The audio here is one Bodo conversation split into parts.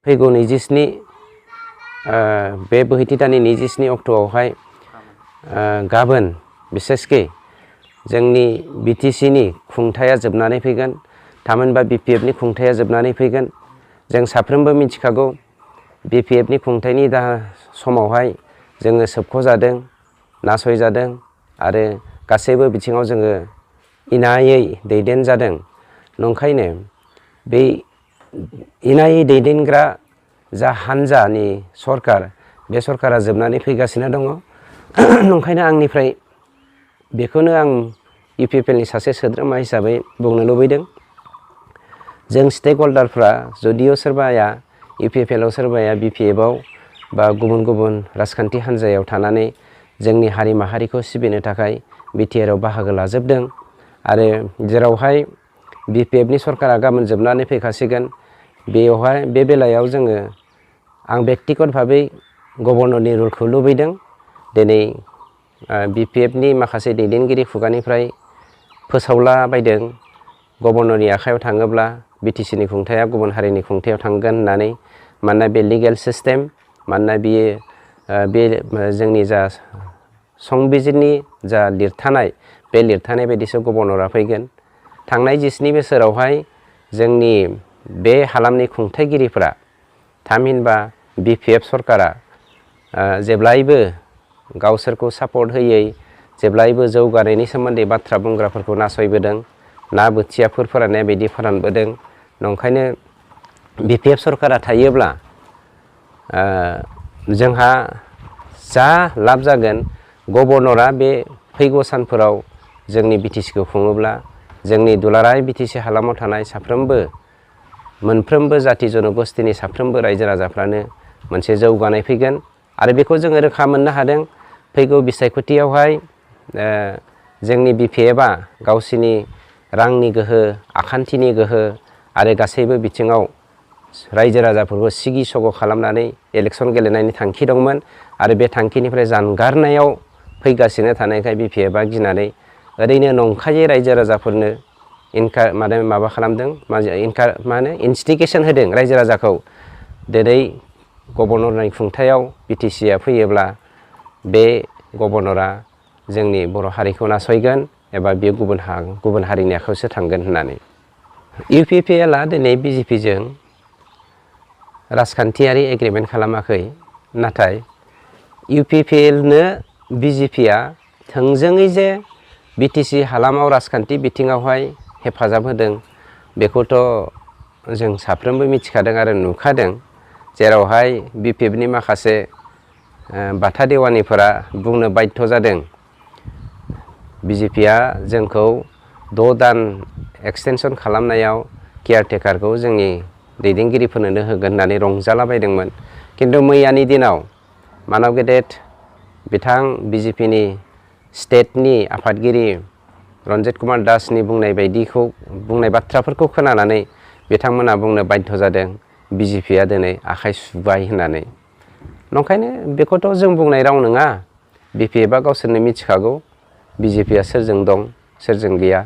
फैगौ 27 बे बोहैथि दाननि 27 अक्ट'आवहाय गाबोन बिसेसके जोंनि बिटिसिनि खुंथाया जोबनानै फैगोन। थामहिनबा बिपिएफनि खुंथाया जोबनानै फैगोन। जों साफ्रोमबो मिथिखागौ बिपिएफनि खुंथायनि समावहाय जोङो सोबख'जादों, नासयजादों आरो गासैबो बिथिङाव जोङो इनायै दैदेनजादों। नंखायनो बे इनायै दैदेनग्रा जा हान्जानि सरकार, बे सरकारा जोबनानै फैगासिनो दङ। नंखायनो आंनिफ्राय बेखौनो आं इउपिपिएलनि सासे सोद्रोमा हिसाबै बुंनो लुबैदों। जों स्टेक हल्डारफ्रा जुदिअ सोरबाया इउपिपिएलआव सोरबाया बिपिएफआव बा गुबुन गुबुन राजखान्थि हान्जायाव थानानै जोंनि हारि माहारिखौ सिबिनो थाखाय बिटिआरआव बाहागो लाजोबदों आरो जेरावहाय बिपिएफनि सरकारा गाबोन जोबनानै फैखासिगोन बेयावहाय बे बेलायाव जोङो आं बेक्तिगत भाबै गभर्नरनि रुलखौ लुबैदों। दिनै बिपिएफनि माखासे दैदेनगिरि खुगानिफ्राय फोसावला बायदों गभर्नरनि आखायाव थाङोब्ला बिटिसिनि खुंथाया गुबुन हारिनि खुंथायाव थांगोन होननानै। मानोना बे लिगेल सिस्टेम, मानोना बियो बे जोंनि जा संबिजिरनि जा लिरथानाय, बे लिरथानाय बायदिसो गभर्नरा फैगोन। थांनाय 27 बोसोरावहाय जोंनि बे हालामनि खुंथायगिरिफोरा थामहिनबा बिपिएफ सरकारा जेब्लायबो गावसोरखौ सापर्ट होयै, जेब्लायबो जौगानायनि सोमोन्दै बाथ्रा बुंग्राफोरखौ नासयबोदों, ना बोथियाफोर फोराननाय बायदि फोरानबोदों। नंखायनो बिपिएफ सरकारा थायोब्ला जोंहा जा लाब जागोन, गभर्नरा बे फैगौ सानफोराव जोंनि बिटिसिखौ खुङोब्ला जोंनि दुलाराय बिटिसि हालामाव थानाय साफ्रोमबो मोनफ्रोमबो जाति जनगोष्ठीनि साफ्रोमबो रायजो राजाफ्रानो मोनसे जौगानाय फैगोन। आरो बेखौ जोङो रोखा मोननो हादों फैगौ बिसायख'थियावहाय जोंनि बिपिएफआ गावसिनि रांनि गोहो, आखान्थिनि गोहो आरो गासैबो बिथिङाव रायजो राजाफोरखौ सिगि सग' खालामनानै इलेक्सन गेलेनायनि थांखि दंमोन आरो बे थांखिनिफ्राय जानगारनायाव फैगासिनो थानायखाय बिपिएफआ गिनानै ओरैनो नंखायै रायजो राजाफोरनो माबा खालामदों, इन्स्टिगेसन होदों रायजो राजाखौ। दिनै गभर्नरनि खुंथायाव बिटिसिआ फैयोब्ला बे गभर्नरा जोंनि बर' हारिखौ नासयगोन एबा बेयो गुबुन हारिनि आखायावसो थांगोन होननानै। इउपिपिएलआ दिनै बिजेपिजों राजखान्थियारि एग्रिमेन्ट खालामाखै, नाथाय इउपिपिएलनो बिजेपिआ थोंजोङै जे बिटिसि हालामाव राजखान्थि बिथिङावहाय हेफाजाब होदों बेखौथ' जों साफ्रोमबो मिथिखादों आरो नुखादों। जेरावहाय बिपिएफनि माखासे बाथा देवानिफोरा बुंनो बाध्य जादों बिजेपिआ जोंखौ 6 दान एक्सटेनसन खालामनायाव केयारटेकारखौ जोंनि दैदेनगिरिफोरनो होगोन होननानै रंजालाबायदोंमोन। खिन्थु मैयानि दिनाव मानब गेदेर बिथां बिजेपिनि स्टेटनि आफादगिरि रन्जित कुमार दासनि बुंनाय बाथ्राफोरखौ खोनानानै बिथांमोना बुंनो बाध्य जादों बिजेपिआ दिनै आखाइ सुबाय होननानै। नंखायनो बेखौथ' जों बुंनाय राव नङा, बिपिएफआ गावसोरनो मिथिखागौ बिजेपिआ सोरजों दं सोरजों गैया।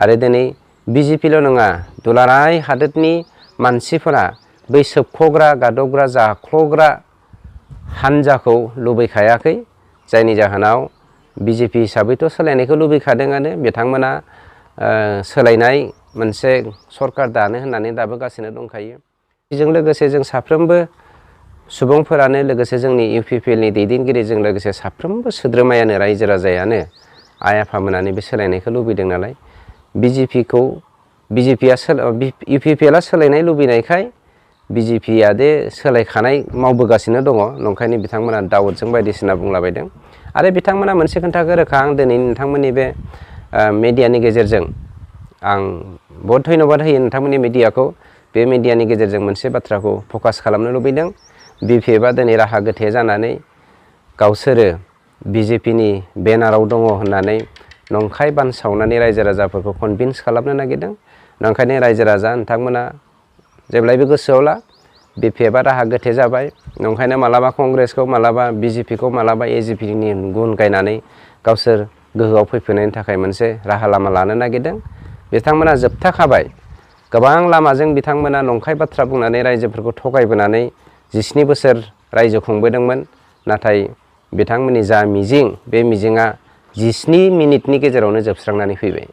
आरो दिनै बिजेपिल' नङा, दुलाराय हादोरनि मानसिफोरा बै सोबख'ग्रा, गादबग्रा, जाख्ल'ग्रा हान्जाखौ लुबैखायाखै। जायनि जाहोनाव बिजेपि हिसाबैथ' सोलायनायखौ लुबैखादोंआनो। बिथांमोना सोलायनाय मोनसे सरकार दानो होननानै दाबोगासिनो दंखायो। बेजों लोगोसे जों साफ्रोमबो सुबुंफोरानो, लोगोसे जोंनि इउपिपिएलनि दैदेनगिरिजों लोगोसे साफ्रोमबो सोद्रोमायानो, रायजो राजायानो, आइ आफामोनानो बे सोलायनायखौ लुबैदों नालाय इउपिपिएलआ सोलायनाय लुबैनायखाय बिजेपिआ दे सोलायखानाय मावबोगासिनो दङ। नंखायनो बिथांमोना दाउटजों बायदिसिना बुंलाबायदों। आरो बिथांमोना मोनसे खोथाखौ रोखा, आं दिनै नोंथांमोननि बे मेडियानि गेजेरजों आं बहुद धन्यबाद होयो नोंथांमोननि मेडियाखौ। बे मेडियानि गेजेरजों मोनसे बाथ्राखौ फकास खालामनो लुबैदों। बिपिएफआ दिनै राहा गोथे जानानै गावसोरो बिजेपिनि बेनाराव दङ होननानै नंखाय बानसावनानै रायजो राजाफोरखौ कनभिन्स खालामनो नागिरदों। नंखायनो रायजो राजा नोंथांमोना जेब्लायबो गोसोआव ला, बिपिएफआ राहा गोथे जाबाय। नंखायनो मालाबा कंग्रेसखौ, मालाबा बिजेपिखौ, मालाबा एजिपिनि गुन गायनानै गावसोर गोहोआव फैफिननायनि थाखाय मोनसे राहा लामा लानो नागिरदों। बिथांमोना जोबथाखाबाय गोबां लामाजों बिथांमोना नंखाय बाथ्रा बुंनानै रायजोफोरखौ थगायबोनानै 17 बोसोर रायजो खुंबोदोंमोन। नाथाय बिथांमोननि जा मिजिं बे मिजिङा 17 मिनिटनि गेजेरावनो जोबस्रांनानै फैबाय।